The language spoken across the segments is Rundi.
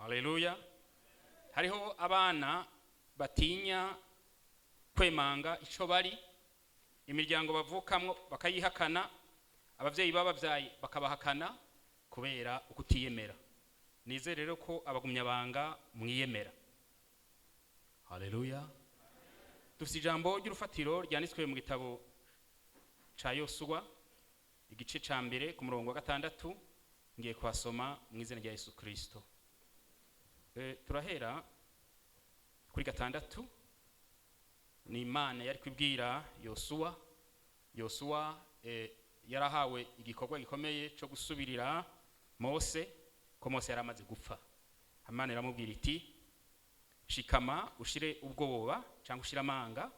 Haleluya. Hariho abana batinya kwemanga ico bari, imiryango bavukamwo bakayihakana, abavyeyi babavyaye bakabahakana kubera ukutiyemera. Nizere rero ko abagumyabanga mwiyemera. Haleluya. Dufite ijambo ry'urufatiro ryanditswe mu gitabo ca Yosuwa, igice ca mbere ku murongo wa 6. Ngiye kuhasoma mu izina rya Yesu Kristo. Turahera kuri 6. Ni Imana yari kubwira Yosuwa. Yosuwa yarahawe igikorwa gikomeye cyo gusubirira Mose, ko Mose yari amaze gupfa. Imana iramubwira iti: "Shikama ushire ubwoba cyangwa ushire amanga,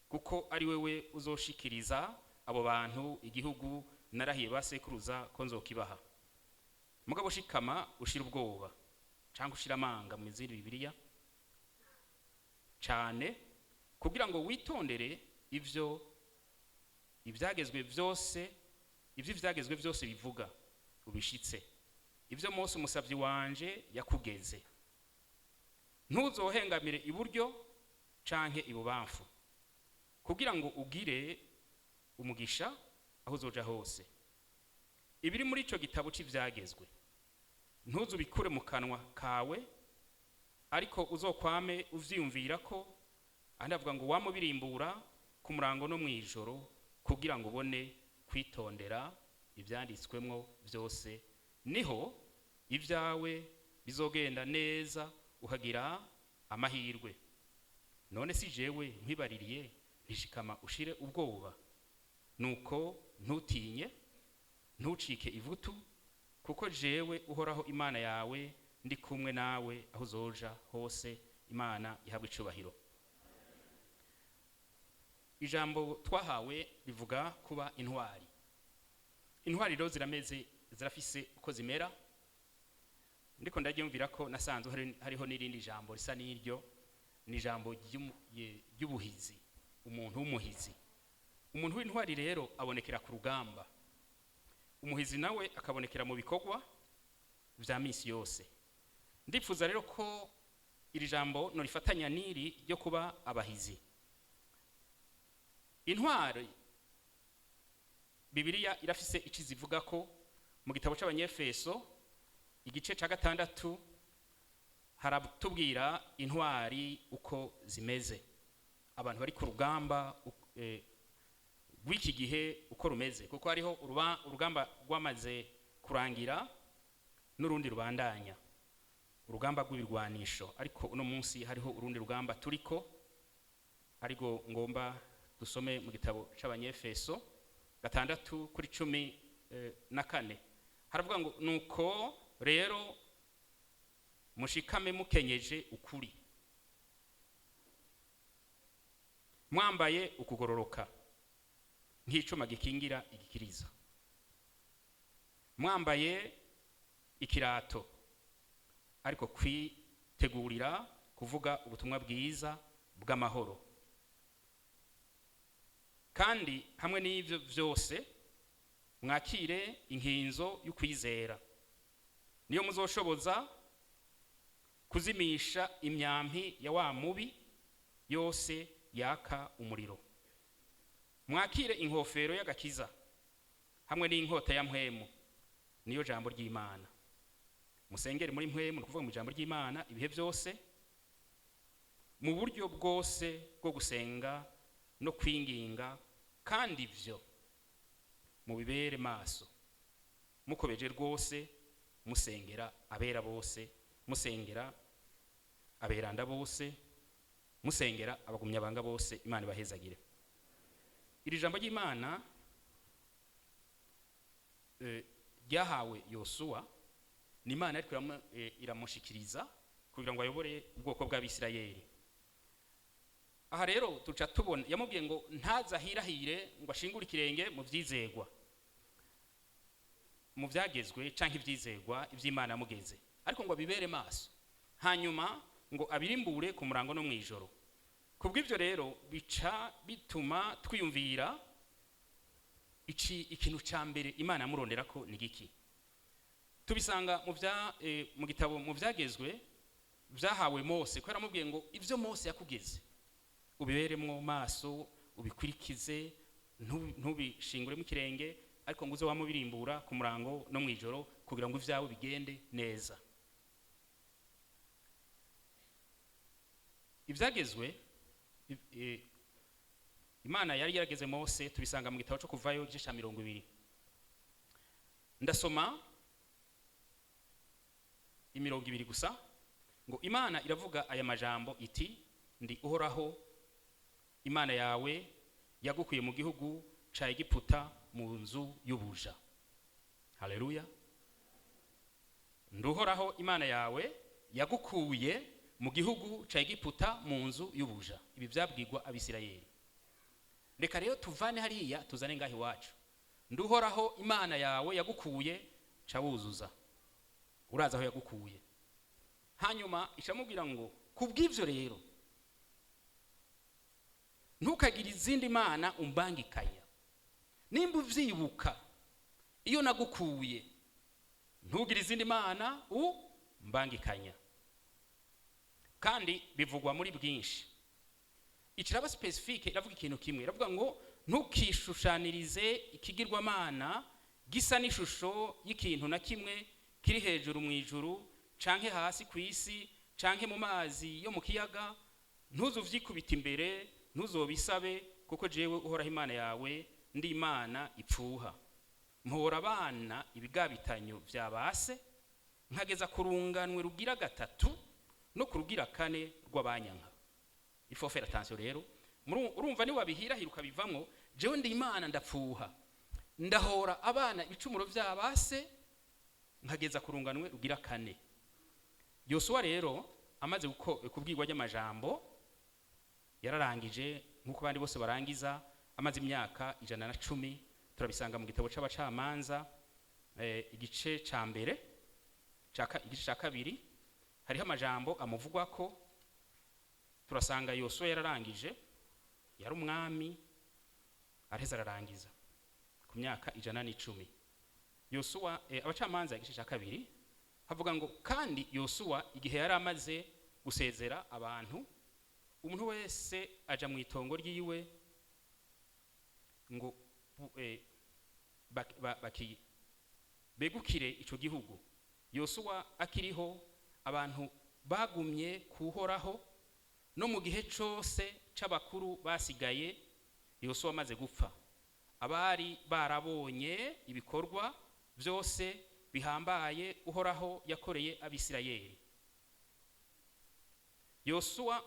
kuko ari wewe uzoshikiriza abo bantu igihugu narahiye basekuruza ko nzokibaha. Mugabo shikama ushire ubwoba cyangwa ushire amanga," mu izindi Bibiliya cyane, "kugira ngo witondere ivyo ibyagezwe byose, ibyo ibyagezwe byose bivuga, ubishitse ibyo Mose umusabyi wanje yakugeze. Ntuzohengamire iburyo canke ibubamfu, kugira ngo ugire umugisha aho uzoja hose. Ibiri muri ico gitabo c'ivyagezwe ntuzubikure mu kanwa kawe, ariko uzokwame uvyiyumvira ko." Ahandi avuga ngo wamubirimbura ku murango no mw'ijoro, kugira ngo ubone kwitondera ivyanditswemwo byose, niho ibyawe bizogenda neza ukagira amahirwe. None si jewe nkwibaririye ntishikama ushire ubwoba? Nuko ntutinye, ntucike ivutu, kuko jewe Uhoraho Imana yawe ndi kumwe nawe aho uzoja hose." Imana ihabwa icubahiro. Ijambo twahawe rivuga kuba intwari. Intwari rero zirameze, zirafise uko zimera. Ndiko ndaryumvira ko nasanzwe hariho n'irindi jambo risa n'iryo, ni ijambo ry'ubuhizi, umuntu w'umuhizi. Umuntu w'intwari rero abonekera ku rugamba, umuhizi nawe akabonekera mu bikorwa vya misi yose. Ndifuza rero ko iri jambo norifatanya n'iri ryo kuba abahizi. Intwari, Bibiliya irafise ico zivuga ko mu gitabo c'Abanyefeso igice ca 6 haratubwira intwari uko zimeze, abantu bari ku rugamba rw'iki gihe uko rumeze, kuko hariho urugamba rwamaze kurangira n'urundi rubandanya, urugamba rw'ibirwanisho. Ariko uno munsi hariho urundi rugamba turiko, ariko ngomba dusome mu gitabo c'Abanyefeso 6 kuri 14. Haravuga ngo: "Nuko rero mushikame mukenyeje ukuri, mwambaye ukugororoka nk'icuma gikingira igikiriza, mwambaye ikirato, ariko kwitegurira kuvuga ubutumwa bwiza bw'amahoro. Kandi hamwe n'ivyo vyose mwakire inkinzo y'ukwizera, niyo muzoshoboza kuzimisha imyampi ya wa mubi yose yaka umuriro. Mwakire inkofero y'agakiza hamwe n'inkota ya mpwemu, niyo jambo ry'Imana. Musengere muri mpwemu," ni ukuvuga mu ijambo ry'Imana, "ibihe byose, mu buryo bwose bwo gusenga no kwinginga, kandi ivyo mubibere maso mukobeje rwose, musengera abera bose, musengera aberanda bose, musengera abagumyabanga bose." Imana ibahezagire. Iri jambo ry'Imana ryahawe Yosuwa ni Imana ariko iramushikiriza kugira ngo ayobore ubwoko bw'Abisirayeli. Aha rero tuca tubona yamubwiye ngo ntazahirahire ngo ashingure ikirenge mu vyizegwa, mu vyagezwe canke ivyizegwa ivy'Imana yamugeze, ariko ngo abibere maso, hanyuma ngo abirimbure ku murango no mw'ijoro. Kubw'ivyo rero bica bituma twiyumvira ici ikintu ca mbere Imana yamurondera ko ni giki. Tubisanga mu gitabo mu vyagezwe. Vyahawe Mose, ko yaramubwiye ngo ivyo Mose yakugeze ubiberemwo maso, ubikurikize, ntubishinguremo ikirenge, ariko ngo uze wamubirimbura ku murango no mw'ijoro kugira ngo ivyawe bigende neza. Ivyagezwe Imana yari yarageze Mose, tubisanga mu gitabo cyo Kuvayo, igice ca 20. Ndasoma imirongo ibiri gusa, ngo Imana iravuga aya majambo iti: "Ndi Uhoraho Imana yawe, yagukuye mu gihugu ca Egiputa, mu nzu y'ubuja." Haleluya! Ndi Uhoraho Imana yawe, yagukuye mu gihugu ca Egiputa, mu nzu y'ubuja. Ibi byabwirwa Abisirayeli. Reka rero tuvane hariya tuzane ngaho iwacu. Ndi Uhoraho Imana yawe yagukuye, ca wuzuza, uraza aho yagukuye. Hanyuma icamubwira ngo: "Kubw'ivyo rero ntukagire izindi mana umbangikanya. Nimba uvyibuka iyo nagukuye, ntugire izindi mana umbangikanya." Kandi bivugwa muri bwinshi. Ikiraba spécifique, iravuga ikintu kimwe, iravuga ngo: "Ntukishushanirize ikigirwamana gisa n'ishusho y'ikintu na kimwe kiri hejuru mu ijuru, canke hasi ku isi, canke mu mazi yo mu kiyaga. Ntuzuvyikubita imbere, ntuzobisabe, kuko jewe Uhoraho Imana yawe ndi Imana ipfuha, mpora abana ibigabitanyo vya base, nkageza ku runganwe rugira gatatu no ku rugira kane rw'abanyanka." Il faut faire attention rero. Urumva, ni wabihirahira ukabivamwo. Jewe ndi Imana, ndapfuha, ndahora abana ibicumuro vya base, nkageza ku runganwe rugira kane. Yosuwa rero amaze kubwirwa ry'amajambo, yararangije nk'uko abandi bose barangiza, amaze imyaka 110. Turabisanga mu gitabo c'Abacamanza, igice ca mbere, igice ca kabiri, hariho amajambo amuvugwa ko. Turasanga Yosuwa yararangije, yari umwami, araheza ararangiza ku myaka 110. Yosuwa, Abacamanza igice ca kabiri, havuga ngo: "Kandi Yosuwa igihe yari amaze gusezera abantu, umuntu wese aja mu itongo ryiwe, ngo begukire ico gihugu. Yosuwa akiriho, abantu bagumye kuhoraho no mu gihe cose c'abakuru basigaye Yosuwa amaze gupfa, abari barabonye ibikorwa byose bihambaye Uhoraho yakoreye Abisirayeli. Yosuwa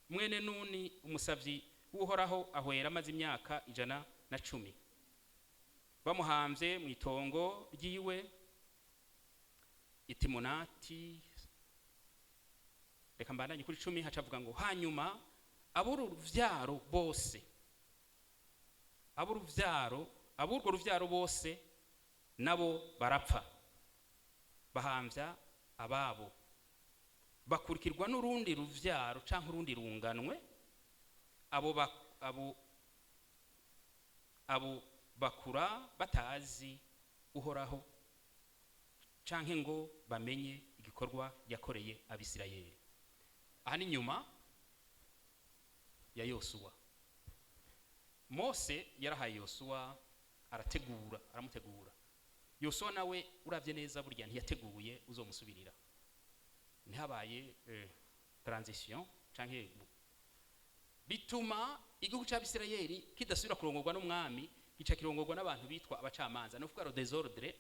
mwene Nuni, umusavyi w'Uhoraho, ahwera amaze imyaka 110. Bamuhamvye mu itongo ryiwe Itimunati." Reka mbandanye kuri 10. Hacavuga ngo: "Hanyuma ab'uruvyaro bose, ab'uruvyaro, ab'urwo ruvyaro bose nabo barapfa, bahamvya ababo, bakurikirwa n'urundi ruvyaro canke urundi runganwe. Abo bakura batazi Uhoraho canke ngo bamenye igikorwa yakoreye Abisirayeli." Aha ni nyuma ya Yosuwa. Mose yarahaye Yosuwa, arategura, aramutegura. Yosuwa nawe uravye neza, burya ntiyateguye uzomusubirira, ntihabaye transition canke bituma igihugu c'Abisirayeli kidasubira kurongorwa n'umwami, gica kirongorwa n'abantu bitwa abacamanza. Ni ukuvuga désordre,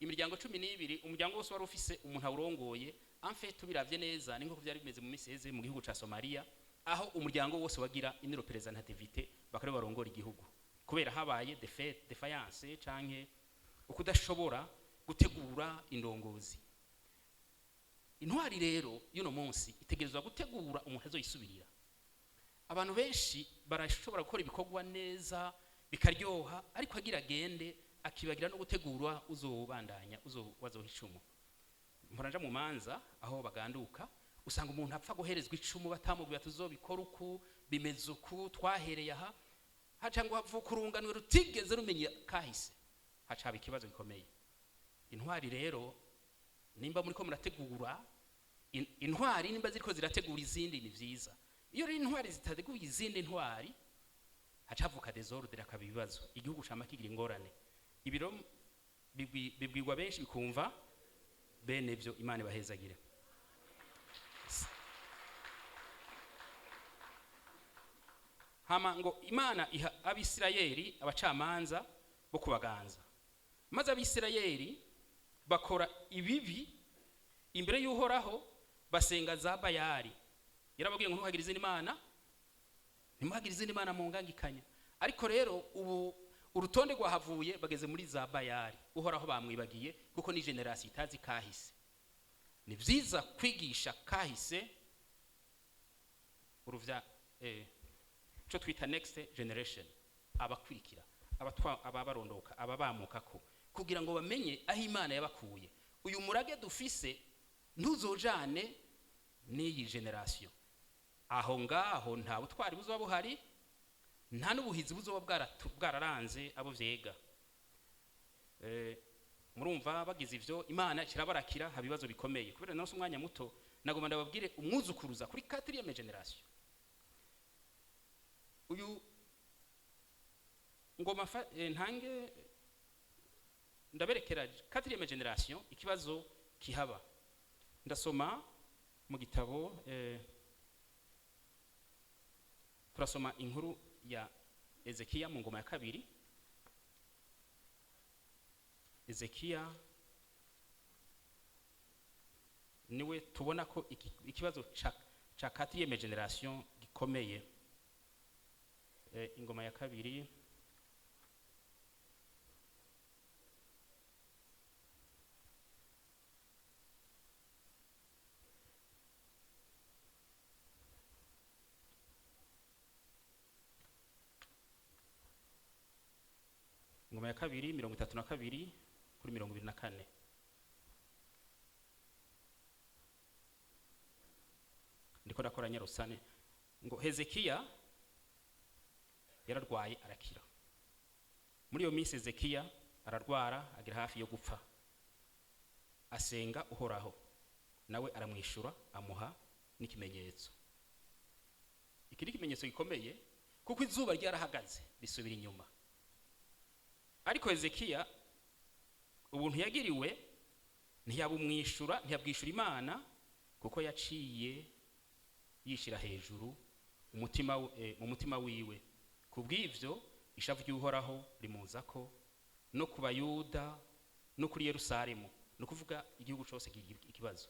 imiryango 12, umuryango wose wari ufise umuntu awurongoye. En fait, tubiravye neza, ni nkuko vyari bimeze mu misi iheze mu gihugu ca Somalia, aho umuryango wose wagira une représentativité, bakaba barongora igihugu, kubera habaye défaillance canke ukudashobora gutegura indongozi. Intwari rero y'uno munsi itegerezwa gutegura umuntu azoyisubirira. Abantu benshi barashobora gukora ibikorwa neza bikaryoha, ariko agira agende akibagira no gutegura uzobandanya, wazoha icumu. Mpora nja mu manza aho baganduka, usanga umuntu apfa guherezwa icumu batamubwira tuzobikora uku, bimeze uku, twahereye aha. Haca ngo havuka urunganwe rutigeze rumenya kahise, haca haba ikibazo gikomeye. Intwari rero, nimba muriko murategura Intwari nimba ziriko zirategura izindi ni vyiza. Iyo rero intwari zitateguye izindi ntwari, hacavuka désordre, akaba ibibazo, igihugu cama kigira ingorane. Ibiro bibwirwa benshi, bikumva bene byo. Imana ibahezagire. Hama ngo Imana iha Abisirayeli abacamanza bo kubaganza, maze Abisirayeli bakora ibibi imbere y'Uhoraho, basenga za Bayali. Yarababwiye ngo ntuhagire izindi mana, ntimuhagire izindi mana mu ngangikanya. Ariko rero ubu urutonde rwahavuye, bageze muri za Bayali, Uhoraho bamwibagiye, kuko ni génération itazi kahise. Ni byiza kwigisha kahise uruvya cyo twita next generation, abakurikira, abatwa, ababarondoka, ababamukako, kugira ngo bamenye aho Imana yabakuye. Uyu murage dufise ntuzojane n'iyi génération. Aho ngaho nta butwari buzoba buhari, nta n'ubuhizi buzoba bwararanze abo vyega. Murumva bagize ivyo, Imana kirabarakira, haba ibibazo bikomeye. Kubera nose umwanya muto, nagomba ndababwire umwuzukuruza kuri quatrième génération. Uyu ngoma ntange ndaberekera quatrième génération, ikibazo kihaba. Ndasoma mu gitabo, turasoma inkuru ya Ezekiya mu ngoma ya kabiri. Ezekiya niwe tubona ko ikibazo ca quatrième génération gikomeye. Ingoma ya kabiri, ingoma ya kabiri, 32 kuri 24. Ndiko ndakora nyarusane. Ngo Hezekiya yararwaye, arakira. Muri iyo minsi Hezekiya ararwara, agera hafi yo gupfa. Asenga Uhoraho, nawe aramwishura, amuha n'ikimenyetso. Iki ni ikimenyetso gikomeye, kuko izuba ryarahagaze, risubira inyuma. Ariko Hezekiya ubuntu yagiriwe ntiyabumwishura, ntiyabwishura Imana, kuko yaciye yishira hejuru umutima mu mutima wiwe. Kubw'ivyo ishavu ry'Uhoraho rimuzako, no ku Bayuda no kuri Yerusalemu, ni ukuvuga igihugu cose kigira ikibazo.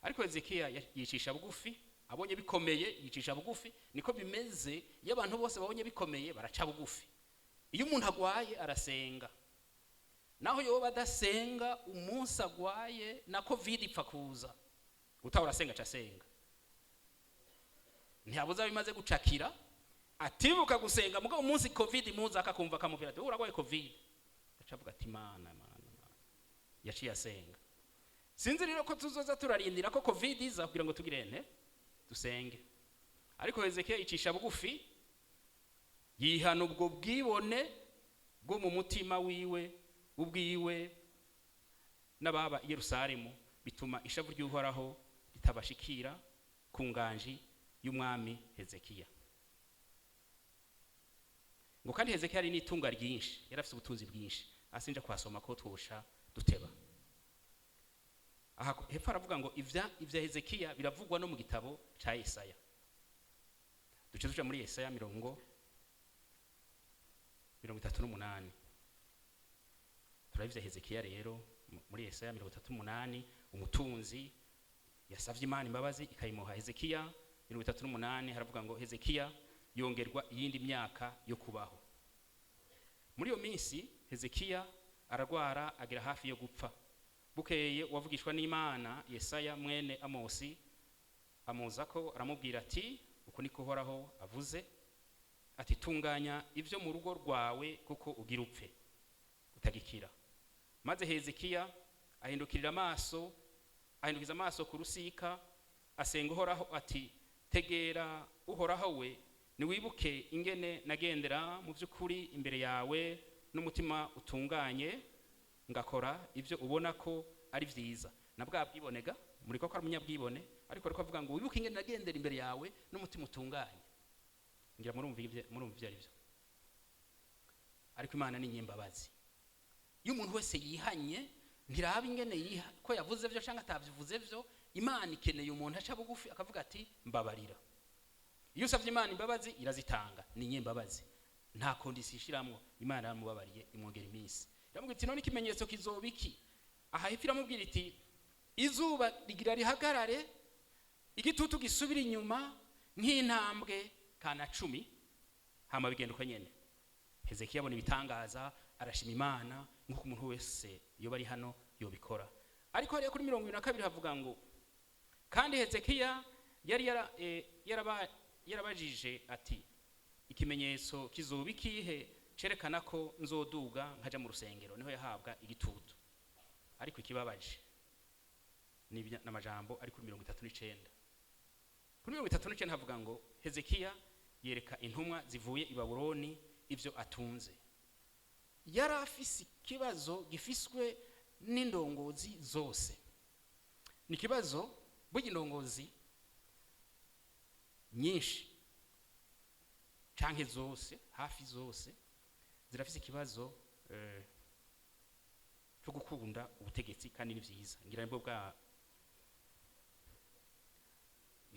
Ariko Hezekiya yicisha bugufi, abonye bikomeye yicisha bugufi. Niko bimeze, iyo abantu bose babonye bikomeye baraca bugufi. Iyo umuntu agwaye arasenga, naho yoba adasenga, umunsi agwaye na COVID ipfa kuza, utahora asenga aca asenga. Ntiyabuze bimaze gucakira atibuka gusenga, mugabo umunsi COVID muza akakumva akamubwira ati: "Uragwaye COVID", aca avuga ati: "Mana, Mana, Mana." Yaciye asenga. Sinzi rero ko tuzoza turarindira ko COVID iza kugira ngo tugire nte dusenge. Ariko Hezekiya icisha bugufi, yihana ubwo bwibone bwo mu mutima wiwe ubwiwe n'ababa i Yerusalemu, bituma ishavu ry'Uhoraho ritabashikira ku nganji y'umwami Hezekiya. Ngo kandi Hezekiya yari n'itunga ryinshi, yari afite ubutunzi bwinshi. Asinja kuhasoma ko twosha duteba. Aha hepfo aravuga ngo ivya Hezekiya biravugwa no mu gitabo ca Yesaya. Duce tuja muri Yesaya 38, turabivya Hezekiya. Rero muri Yesaya 38, umutunzi yasavye Imana imbabazi ikayimuha. Hezekiya 38 haravuga ngo Hezekiya yongerwa iyindi myaka yo kubaho. Muri iyo minsi Hezekiya aragwara, agera hafi yo gupfa. Bukeye wavugishwa n'Imana Yesaya mwene Amosi amuzako, aramubwira ati: "Uku niko Uhoraho avuze ati: tunganya ibyo mu rugo rwawe, kuko ugira upfe, utagikira." Maze Hezekiya ahindukirira amaso, ahindukiza amaso ku rusika, asenga Uhoraho ati: "Tegera Uhoraho we, niwibuke ingene nagendera mu by'ukuri imbere yawe n'umutima utunganye, ngakora ibyo ubona ko ari byiza." Na bwa bwibonega Muri ko ari umunyabwibone, ariko avuga ngo wibuke ingene nagendera imbere yawe n'umutima utunganye. Ngira murumva ibyo, murumva ibyo ari byo. Ariko Imana ni nyimbabazi. Iyo umuntu wese yihanye, ntiraba ingene yiha ko yavuze byo cyangwa atabyivuze byo. Imana ikeneye umuntu aca bugufi akavuga ati mbabarira. Iyo usabye Imana imbabazi irazitanga, ni nyimbabazi, nta condition ishiramwo. Imana yaramubabariye, imwongera iminsi. Iramubwira iti none ikimenyetso kizoba iki? Aha hepfo iramubwira iti izuba rigira rihagarare, igitutu gisubira inyuma nk'intambwe kana 10. Hama bigenda uko nyene. Hezekiya abona ibitangaza, arashima Imana nk'uko umuntu wese iyo bari hano yobikora. Ariko hariya kuri 22 havuga ngo kandi Hezekiya yari yarabajije ati ikimenyetso kizoba ikihe cerekana ko nzoduga nkaja mu rusengero? Niho yahabwa igitutu. Ariko ikibabaje ni n'amajambo ari kuri 39. Kuri 39 havuga ngo Hezekiya yereka intumwa zivuye i Babuloni ivyo atunze. Yari afise ikibazo gifiswe n'indongozi zose. Ni ikibazo burya indongozi nyinshi canke zose, hafi zose, zirafise ikibazo cyo gukunda ubutegetsi, kandi ni vyiza. Ngira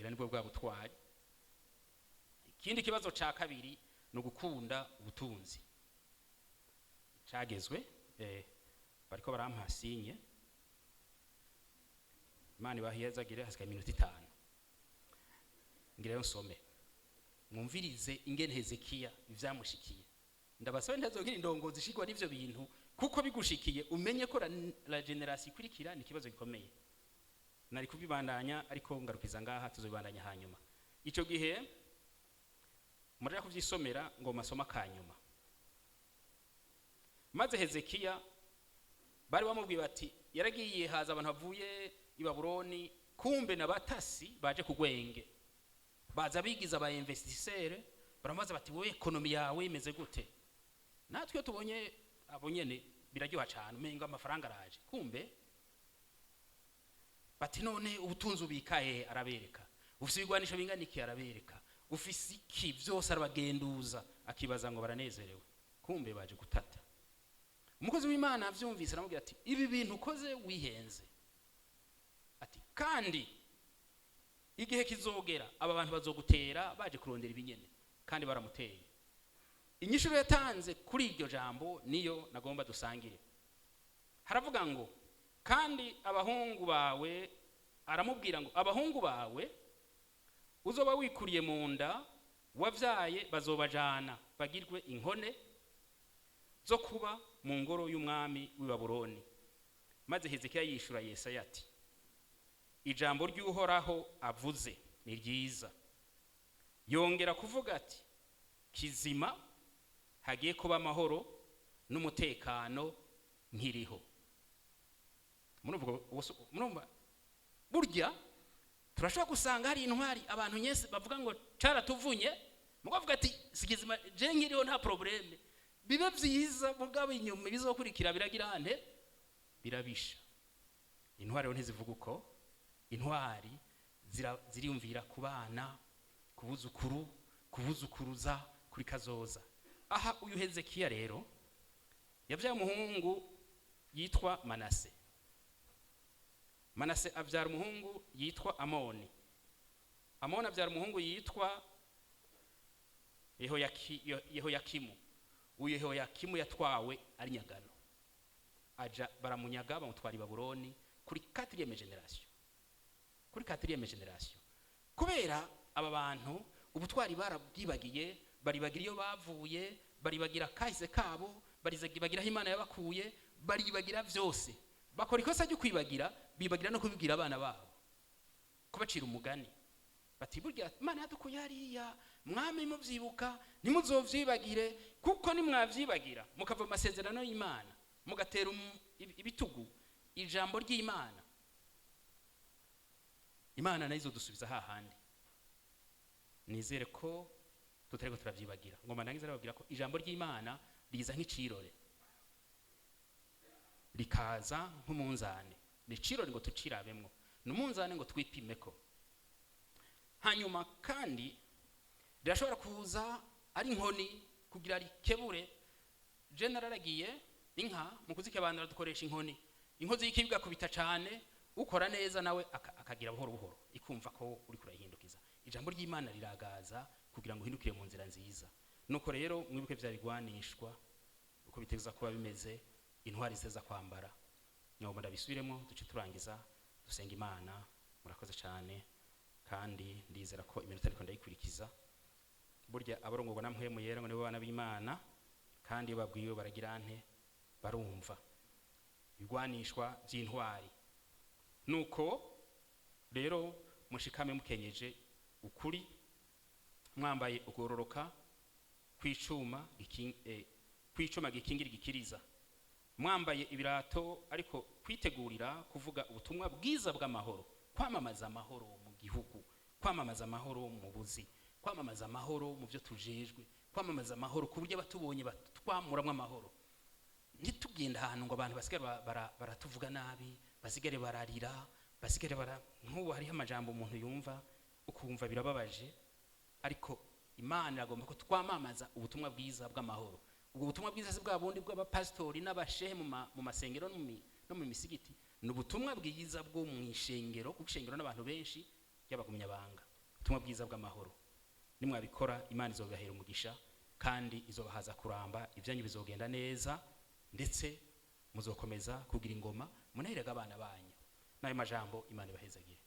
nibwo bwa butwari. Ikindi kibazo ca kabiri ni ugukunda ubutunzi. Cagezwe bariko barampa signe. Imana ibahezagire, hasigaye iminota 5. Ngira yo nsome, mwumvirize ingene Hezekiya ivyamushikiye. Ndabasaba ntazogira indongozi ishikwa n'ivyo bintu, kuko bigushikiye umenye ko la génération ikurikira ni ikibazo gikomeye. Nari kubibandanya ariko ngarukiza ngaha, tuzobibandanya hanyuma. Ico gihe muraja kuvyisomera ngo masoma kanyuma. Maze Hezekiya bari bamubwiye bati yaragiye, haza abantu bavuye i Babuloni, kumbe n'abatasi baje kugwenge, baza bigiza aba investisseur. Baramubaza bati wowe économie yawe imeze gute? Natwe iyo tubonye abo nyene biraryoha cyane, umenga amafaranga araje. Kumbe bati none ubutunzi ubika he? Arabereka. Ufise ibigwanisho bingana iki? Arabereka. Ufise iki? Byose arabagenduza, akibaza ngo baranezerewe, kumbe baje gutata. Umukozi w'Imana avyumvise aramubwira ati ibi bintu ukoze wihenze, ati kandi igihe kizogera aba bantu bazogutera baje kurondera ibinyene. Kandi baramuteye. Inyishuro yatanze kuri iryo jambo niyo nagomba dusangire. Haravuga ngo kandi abahungu bawe, aramubwira ngo abahungu bawe uzoba wikuriye mu nda wabyaye bazobajana bagirwe inkone zo kuba mu ngoro y'umwami w'i Babuloni. Maze Hezekiya yishura Yesaya ati ijambo ry'Uhoraho avuze ni ryiza. Yongera kuvuga ati kizima hagiye kuba amahoro n'umutekano nkiriho. Murumva burya turashobora gusanga hari intwari abantu nyese bavuga ngo caratuvunye, mukavuga ati sigizima je nkiriho nta problème, bibe vyiza, mugabo inyuma bizokurikira biragira ante? Birabisha. Intwari rero ntizivuga uko. Intwari ziriyumvira ku bana, ku buzukuru, kubuzukuruza, kuri kazoza. Aha uyu Hezekiya rero yabyaye umuhungu yitwa Manase. Manase abyara umuhungu yitwa Amoni. Amoni abyara umuhungu yitwa Yehoyakimu. Uyu Yehoyakimu yatwawe ari nyagano, aja baramunyaga bamutwara i Babuloni kuri 4e génération, kuri 4e génération. Kubera aba bantu ubutwari barabwibagiye, baribagira iyo bavuye, baribagira kahise kabo, baribagira aho Imana yabakuye, baribagira byose. Bakora ikosa ryo kwibagira, bibagira no kubibwira abana babo, kubacira umugani bati burya Imana yadukuye hariya, mwami mubyibuka, ntimuzovyibagire, kuko nimwavyibagira mukava mu masezerano y'Imana, mugatera ibitugu ijambo ry'Imana, Imana nayo izodusubiza hahandi. Nizere ko tutariko turavyibagira. Ngoma ndangiza arababwira ko ijambo ry'Imana riza nk'icirore, rikaza nk'umunzane. Ni icirore ngo tucirabemwo. Ni umunzani ngo twipimeko. Hanyuma kandi rirashobora kuza ari inkoni kugira rikebure. Je nararagiye inka, mu kuzikebanura dukoresha inkoni. Inkozi y'ikibi igakubita cane, ukora neza nawe akagira buhoro buhoro, ikumva ko uri kurayihindukiza. Ijambo ry'Imana riragaza kugira ngo uhindukire mu nzira nziza. Nuko rero mwibuke vya bigwanishwa uko biteza kuba bimeze, intwari ziteza kwambara. Nyuma ndabisubiremo, duce turangiza dusenga Imana. Murakoze cyane, kandi ndizera ko iminota ariko ndayikurikiza. Burya abarongorwa na Mpwemu Yera ngo nibo bana b'Imana, kandi iyo babwiwe baragira nte? Barumva. Ibigwanishwa by'intwari. Nuko rero mushikame mukenyeje ukuri, mwambaye ugororoka kw'icuma gikingira igikiriza, mwambaye ibirato, ariko kwitegurira kuvuga ubutumwa bwiza bw'amahoro, kwamamaza amahoro mu gihugu, kwamamaza amahoro mu buzi, kwamamaza amahoro mu byo tujejwe, kwamamaza amahoro ku buryo abatubonye batwamuramwo amahoro. Ntitugenda ahantu ngo abantu basigare baratuvuga nabi, basigare bararira, basigare bara nk'ubu hariho amajambo umuntu yumva ukumva birababaje. Ariko Imana iragomba ko twamamaza ubutumwa bwiza bw'amahoro. Ubwo butumwa bwiza si bwa bundi bw'abapasitori n'abashehe mu masengero no mu misigiti. Ni ubutumwa bwiza bwo mu ishengero, kuko ishengero n'abantu benshi ry'abagumyabanga. Ubutumwa bwiza bw'amahoro, nimwabikora Imana izobahera umugisha kandi izobahaza kuramba, ibyanyu bizogenda neza, ndetse muzokomeza kugira ingoma munaherega abana banyu. N'ayo majambo, Imana ibahezagire.